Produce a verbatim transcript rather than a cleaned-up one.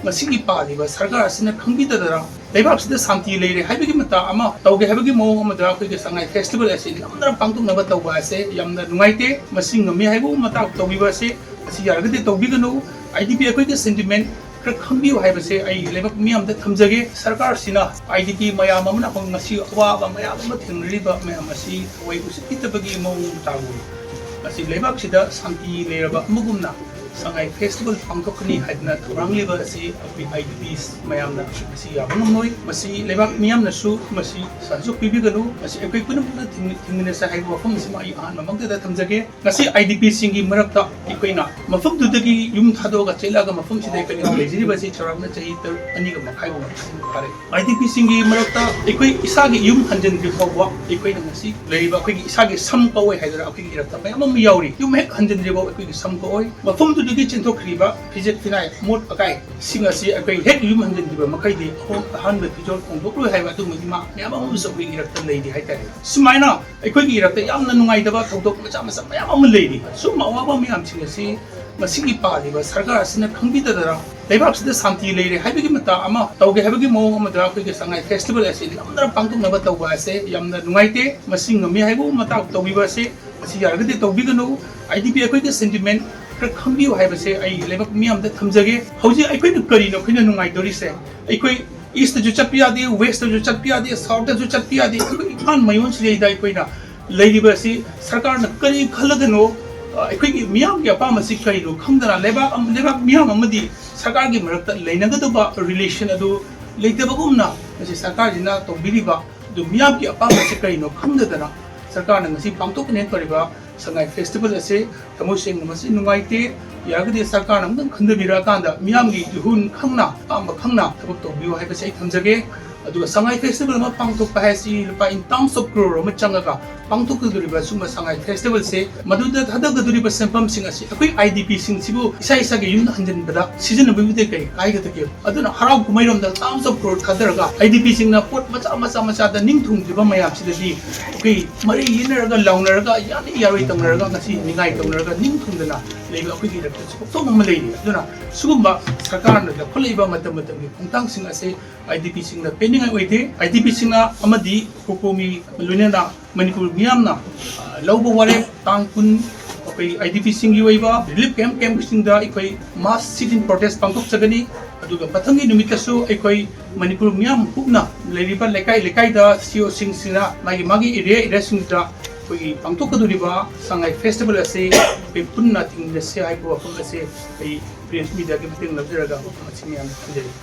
ꯃꯁꯤꯒꯤ ꯄꯥꯜꯂꯤꯕ ꯁꯔꯀꯥꯔ ꯑꯁꯤꯅ ꯈꯪꯕꯤꯗꯗꯅ ꯂꯩꯕꯥꯛꯁꯤꯗ ꯁꯥꯟꯇꯤ ꯂꯩꯔꯦ ꯍꯥꯏꯕꯒꯤ ꯃꯇꯥ ꯑꯃ ꯇꯧꯒꯦ ꯍꯥꯏꯕꯒꯤ ꯃꯑꯣꯡ ꯑꯃꯗ ꯑꯩꯈꯣꯏꯒꯤ ꯁꯉꯥꯏ ꯐꯦꯁꯇꯤꯚꯦꯜ ꯑꯁꯤ ꯅꯝꯗꯅ ꯄꯥꯡꯊꯣꯛꯅꯕ ꯇꯧꯕ ꯑꯁꯦ ꯌꯥꯝꯅ ꯅꯨꯡꯉꯥꯏꯇꯦ꯫ ꯃꯁꯤ ꯉꯝꯃꯤ ꯍꯥꯏꯕ ꯃꯇꯥꯡ ꯇꯧꯕꯤꯕ ꯑꯁꯤ, ꯃꯁꯤ ꯌꯥꯔꯒꯗꯤ ꯇꯧꯕꯤꯒꯅꯨ꯫ ꯑꯥꯏ ꯗꯤ ꯄꯤ ꯑꯩꯈꯣꯏꯒꯤ ꯁꯦꯟꯇꯤꯃꯦꯟ ꯈꯔ ꯈꯪꯕꯤꯌꯨ ꯍꯥꯏꯕꯁꯦ ꯑꯩ ꯂꯩꯕꯥꯛ ꯃꯤꯌꯥꯝꯗ ꯊꯝꯖꯒꯦ꯫ ꯁꯔꯀꯥꯔꯁꯤꯅ ꯑꯥꯏ ꯗꯤ ꯄꯤ ꯃꯌꯥꯝ ꯑꯃꯅ ꯑꯩꯈꯣꯏ ꯉꯁꯤ ꯑꯋꯥꯕ ꯃꯌꯥꯝ ꯑꯃ ꯊꯦꯡꯅꯔꯤꯕ ꯃꯌꯥꯝ ꯑꯁꯤ ꯊꯑꯣꯏ ꯎꯁꯤꯠꯄꯤꯗꯕꯒꯤ ꯃꯑꯣꯡ ꯇꯥꯒꯨꯝ꯫ ꯃꯁꯤ ꯂꯩꯕꯥꯛꯁꯤꯗ ꯁꯥꯟꯇꯤ ꯂꯩꯔꯕ ꯑꯃꯒꯨꯝꯅ ꯁꯉꯥꯏ ꯐꯦꯁꯇꯤꯚꯦꯜ ꯄꯥꯡꯊꯣꯛꯀꯅꯤ ꯍꯥꯏꯗꯅ ꯊꯧꯔꯥꯡꯂꯤꯕ ꯑꯁꯤ ꯑꯩꯈꯣꯏ ꯑꯥꯏ ꯗꯤ ꯄꯤ ꯃꯌꯥꯝꯅ ꯃꯁꯤ ꯌꯥꯕ ꯉꯝꯂꯣꯏ꯫ ꯃꯁꯤ ꯂꯩꯕꯥꯛ ꯃꯤꯌꯥꯝꯅꯁꯨ ꯃꯁꯤ ꯁꯍꯖꯣꯛ ꯄꯤꯕꯤꯒꯅꯨ꯫ ꯃꯁꯤ ꯑꯩꯈꯣꯏ ꯄꯨꯝꯅꯃꯛꯅ ꯊꯤꯡꯃꯤ-, ꯊꯤꯡꯃꯤꯟꯅꯁꯦ ꯍꯥꯏꯕ ꯋꯥꯐꯝ ꯑꯁꯤꯃ ꯑꯩ ꯑꯍꯥꯟꯕꯃꯛꯇꯗ ꯊꯝꯖꯒꯦ꯫ ꯉꯁꯤ ꯑꯥꯏ ꯗꯤ ꯄꯤꯁꯤꯡꯒꯤ ꯃꯔꯛꯇ ꯑꯩꯈꯣꯏꯅ ꯃꯐꯝꯗꯨꯗꯒꯤ ꯌꯨꯝ ꯊꯥꯗꯣꯛꯑꯒ ꯆꯦꯜꯂꯛꯑꯒ ꯃꯐꯝꯁꯤꯗ ꯑꯩꯈꯣꯏꯅ ꯂꯩꯖꯔꯤꯕ ꯑꯁꯤ ꯆꯥꯎꯔꯥꯛꯅ ꯆꯍꯤ ꯇꯔꯨꯛ, ꯑꯅꯤꯒ ꯃꯈꯥꯏꯒꯨꯝꯕ ꯐꯥꯔꯦ꯫ ꯑꯥꯏ ꯗꯤ ꯄꯤꯁꯤꯡꯒꯤ ꯃꯔꯛꯇ ꯑꯩꯈꯣꯏ ꯏꯁꯥꯒꯤ ꯌꯨꯝ ꯍꯟꯖꯤꯟꯗ꯭ꯔꯤ ꯐꯥꯎꯕ ꯑꯩꯈꯣꯏꯅ ꯉꯁꯤ ꯂꯩꯔꯤꯕ ꯑꯩꯈꯣꯏꯒꯤ ꯏꯁꯥꯒꯤ ꯁꯝ ꯀꯛꯑꯣꯏ ꯍꯥꯏꯗꯅ ꯑꯩꯈꯣꯏꯒꯤ ꯏꯔꯛꯇ ꯃꯌꯥꯝ ꯑꯃ ꯌꯥꯎꯔꯤ꯫ ꯌꯨꯝ ꯍꯦꯛ ꯍꯟꯖꯤꯟꯗ꯭ꯔꯤ ꯐꯥꯎ ꯑꯩꯈꯣꯏꯒꯤ ꯁꯝ ꯀꯛꯑꯣꯏ꯫ ꯃꯐꯝꯗꯨꯗꯒꯤ ꯆꯦꯟꯊꯣꯛꯈ꯭ꯔꯤꯕ ꯐꯤꯖꯦꯠ ꯐꯤꯅꯥꯏ ꯑꯃꯣꯠ ꯑꯀꯥꯏꯁꯤꯡ ꯑꯁꯤ ꯑꯩꯈꯣꯏ ꯍꯦꯛ ꯌꯨꯝ ꯍꯟꯖꯤꯟꯈꯤꯕ ꯃꯈꯩꯗꯤ ꯑꯍꯣꯡ ꯑꯍꯥꯟꯕ ꯐꯤꯖꯣꯜ ꯍꯣꯡꯗꯣꯛꯂꯣꯏ ꯍꯥꯏꯕ ꯑꯗꯨꯒꯨꯝꯕꯒꯤ ꯃꯥ ꯃꯌꯥꯝ ꯑꯃꯁꯨ ꯑꯩꯈꯣꯏꯒꯤ ꯏꯔꯛꯇ ꯂꯩꯔꯤ ꯍꯥꯏꯇꯥꯔꯦ꯫ ꯁꯨꯃꯥꯏꯅ ꯑꯩꯈꯣꯏꯒꯤ ꯏꯔꯛꯇ ꯌꯥꯝꯅ ꯅꯨꯡꯉꯥꯏꯇꯕ ꯊꯧꯗꯣꯛ ꯃꯆꯥ ꯃꯆꯥ ꯃꯌꯥꯝ ꯑꯃ ꯂꯩꯔꯤ꯫ ꯁꯨꯝꯕ ꯑꯋꯥꯕ ꯃꯌꯥꯝꯁꯤꯡ ꯑꯁꯤ ꯃꯁꯤꯒꯤ ꯄꯥꯜꯂꯤꯕ ꯁꯔꯀꯥꯔ ꯑꯁꯤꯅ ꯈꯪꯕꯤꯗꯗꯅ ꯂꯩꯕꯥꯛꯁꯤꯗ ꯁꯥꯟꯇꯤ ꯂꯩꯔꯦ ꯍꯥꯏꯕꯒꯤ ꯃꯇꯥ ꯑꯃ ꯇꯧꯒꯦ ꯍꯥꯏꯕꯒꯤ ꯃꯑꯣꯡ ꯑꯃꯗ ꯑꯩꯈꯣꯏꯒꯤ ꯁꯉꯥꯏ ꯐꯦꯁꯇꯤꯚꯦꯜ ꯑꯁꯤ ꯅꯝꯗꯅ ꯄꯥꯡꯊꯣꯛꯅꯕ ꯇꯧꯕ ꯑꯁꯦ ꯌꯥꯝꯅ ꯅꯨꯡꯉꯥꯏꯇꯦ꯫ ꯃꯁꯤ ꯉꯝꯃꯤ ꯍꯥꯏꯕ ꯃꯇꯥꯡ ꯇꯧꯕꯤꯕ ꯑꯁꯤ, ꯃꯁꯤ ꯌꯥꯔꯒꯗꯤ ꯇꯧꯕꯤꯒꯅꯨ꯫ ꯑꯥꯏ ꯗꯤ ꯄꯤ ꯑꯩꯈꯣꯏꯒꯤ ꯁꯦꯟꯇꯤꯃꯦꯟ ꯈꯔ ꯈꯪꯕꯤꯌꯨ ꯍꯥꯏꯕꯁꯦ ꯑꯩ ꯂꯩꯕꯥꯛ ꯃꯤꯌꯥꯝꯗ ꯊꯝꯖꯒꯦ꯫ ꯍꯧꯖꯤꯛ ꯑꯩꯈꯣꯏꯅ ꯀꯔꯤꯅꯣ ꯑꯩꯈꯣꯏꯅ ꯅꯨꯡꯉꯥꯏꯗꯧꯔꯤꯁꯦ? ꯑꯩꯈꯣꯏ ꯏꯁꯇꯁꯨ ꯆꯠꯄ ꯌꯥꯗꯦ, ꯋꯦꯁꯇꯁꯨ ꯆꯠꯄ ꯌꯥꯗꯦ, ꯁꯥꯎꯠꯇꯁꯨ ꯆꯠꯄ ꯌꯥꯗꯦ꯫ ꯑꯩꯈꯣꯏ ꯏꯝꯐꯥꯜ ꯃꯌꯣꯟꯁꯤꯗꯩꯗ ꯑꯩꯈꯣꯏꯅ ꯂꯩꯔꯤꯕ ꯑꯁꯤ ꯁꯔꯀꯥꯔꯅ ꯀꯔꯤ ꯈꯜꯂꯒꯅꯣ, ꯑ, ꯑꯩꯈꯣꯏꯒꯤ ꯃꯤꯌꯥꯝꯒꯤ ꯑꯄꯥꯝꯕꯁꯤ ꯀꯔꯤꯅꯣ ꯈꯪꯗꯅ ꯂꯩꯕꯥꯛ ꯑꯃ, ꯂꯩꯕꯥꯛ ꯃꯤꯌꯥꯝ ꯑꯃꯗꯤ ꯁꯔꯀꯥꯔꯒꯤ ꯃꯔꯛꯇ ꯂꯩꯅꯒꯗꯕ ꯔꯤꯂꯦꯁꯟ ꯑꯗꯨ ꯂꯩꯇꯕꯒꯨꯝꯅ ꯃꯁꯤ ꯁꯔꯀꯥꯔꯁꯤꯅ ꯇꯧꯕꯤꯔꯤꯕ ꯑꯗꯨ ꯃꯤꯌꯥꯝꯒꯤ ꯑꯄꯥꯝꯕꯁꯤ ꯀꯔꯤꯅꯣ ꯈꯪꯗꯗꯅ ꯁꯔꯀꯥꯔꯅ ꯉꯁꯤ ꯄꯥꯡꯊꯣꯛꯀꯅꯦꯅ ꯇꯧꯔꯤꯕ ꯁꯉꯥꯏ ꯐꯦꯁꯇꯤꯚꯦꯜ ꯑꯁꯤ ꯊꯃꯣꯏ ꯁꯦꯡꯅ ꯃꯁꯤ ꯅꯨꯡꯉꯥꯏꯇꯦ꯫ ꯌꯥꯔꯒꯗꯤ ꯁꯔꯀꯥꯔꯅ ꯑꯃꯨꯛꯇꯪ ꯈꯟꯊꯕꯤꯔꯛꯑꯀꯥꯟꯗ ꯃꯤꯌꯥꯝꯒꯤ ꯏꯍꯨꯟ ꯈꯪꯅ, ꯑꯄꯥꯝꯕ ꯈꯪꯅ ꯊꯕꯛ ꯇꯧꯕꯤꯌꯨ ꯍꯥꯏꯕꯁꯤ ꯑꯩ ꯊꯝꯖꯒꯦ꯫ ꯑꯗꯨꯒ ꯁꯉꯥꯏ ꯐꯦꯁꯇꯤꯚꯦꯜ ꯑꯃ ꯄꯥꯡꯊꯣꯛꯄ ꯍꯥꯏꯁꯤ ꯂꯨꯄꯥ in terms of crore ꯑꯃ ꯆꯪꯉꯒ ꯄꯥꯡꯊꯣꯛꯀꯗꯧꯔꯤꯕ ꯁꯤꯒꯨꯝꯕ ꯁꯉꯥꯏ ꯐꯦꯁꯇꯤꯚꯦꯜꯁꯦ, ꯃꯗꯨꯗ ꯊꯥꯗꯒꯗꯧꯔꯤꯕ ꯁꯦꯟꯐꯝꯁꯤꯡ ꯑꯁꯤ ꯑꯩꯈꯣꯏ IDPꯁꯤꯡꯁꯤꯕꯨ ꯏꯁꯥ ꯏꯁꯥꯒꯤ ꯌꯨꯝꯗ ꯍꯟꯖꯤꯟꯕꯗ ꯁꯤꯖꯤꯟꯅꯕꯒꯤꯗꯤ ꯀꯔꯤ ꯀꯥꯏꯒꯗꯒꯦ? ꯑꯗꯨꯅ ꯍꯔꯥꯎ ꯀꯨꯝꯍꯩꯔꯣꯝꯗ terms of crore ꯊꯥꯗꯔꯒ IDPꯁꯤꯡꯅ ꯄꯣꯠ ꯃꯆꯥ ꯃꯆꯥ ꯃꯆꯥꯗ ꯅꯤꯡ ꯊꯨꯡꯗ꯭ꯔꯤꯕ ꯃꯌꯥꯝꯁꯤꯗꯗꯤ ꯑꯩꯈꯣꯏ ꯃꯔꯩ ꯌꯦꯠꯅꯔꯒ, ꯂꯥꯎꯅꯔꯒ, ꯌꯥꯅꯤ ꯌꯥꯔꯣꯏ ꯇꯧꯅꯔꯒ, ꯉꯁꯤ ꯅꯤꯡꯉꯥꯏ ꯇꯧꯅꯔꯒ ꯅꯤꯡ ꯊꯨꯡꯗꯅ ꯂꯩꯕ ꯑꯩꯈꯣꯏꯒꯤ ꯏꯔꯛꯇ ꯆꯤꯛꯐꯝ ꯑꯃ ꯂꯩꯔꯤ꯫ ꯑꯗꯨꯅ ꯁꯤꯒꯨꯝꯕ ꯁꯔꯀꯥꯔꯅ ꯂꯧꯈꯠꯂꯛꯏꯕ ꯃꯇꯝ ꯃꯇꯝꯒꯤ ꯈꯣꯡꯊꯥꯡꯁꯤꯡ ꯑꯁꯤ IDPꯁꯤꯡꯗ ꯄꯦꯟꯅꯤꯡꯉꯥꯏ ꯑꯣꯏꯗꯦ꯫ IDPꯁꯤꯡꯅ ꯑꯃꯗꯤ COCOMI ꯂꯣꯏꯅꯅ ꯃꯅꯤꯄꯨꯔ ꯃꯤꯌꯥꯝꯅ, ꯑ, ꯂꯧꯕ ꯋꯥꯔꯦꯞ ꯇꯥꯡ ꯀꯨꯟ ꯑꯩꯈꯣꯏ IDPꯁꯤꯡꯒꯤ ꯑꯣꯏꯕ relief camp campꯁꯤꯡꯗ ꯑꯩꯈꯣꯏ mass sit-in protest ꯄꯥꯡꯊꯣꯛꯆꯒꯅꯤ꯫ ꯑꯗꯨꯒ ꯃꯊꯪꯒꯤ ꯅꯨꯃꯤꯠꯇꯁꯨ ꯑꯩꯈꯣꯏ ꯃꯅꯤꯄꯨꯔ ꯃꯤꯌꯥꯝ ꯄꯨꯝꯅ ꯂꯩꯔꯤꯕ ꯂꯩꯀꯥꯏ ꯂꯩꯀꯥꯏꯗ CEOꯁꯤꯡꯁꯤꯅ ꯃꯥꯒꯤ ꯃꯥꯒꯤ area areaꯁꯤꯡꯗ ꯑꯩꯈꯣꯏꯒꯤ ꯄꯥꯡꯊꯣꯛꯀꯗꯧꯔꯤꯕ ꯁꯉꯥꯏ ꯐꯦꯁꯇꯤꯚꯦꯜ ꯑꯁꯤ ꯑꯩꯈꯣꯏ ꯄꯨꯟꯅ ꯊꯤꯡꯃꯤꯟꯅꯁꯤ ꯍꯥꯏꯕ ꯋꯥꯐꯝ ꯑꯁꯤ ꯑꯩ press mediaꯒꯤ ꯃꯇꯦꯡ ꯂꯧꯖꯔꯒ ꯋꯥꯐꯝ ꯑꯁꯤ ꯃꯌꯥꯝꯗ ꯊꯝꯖꯔꯤ꯫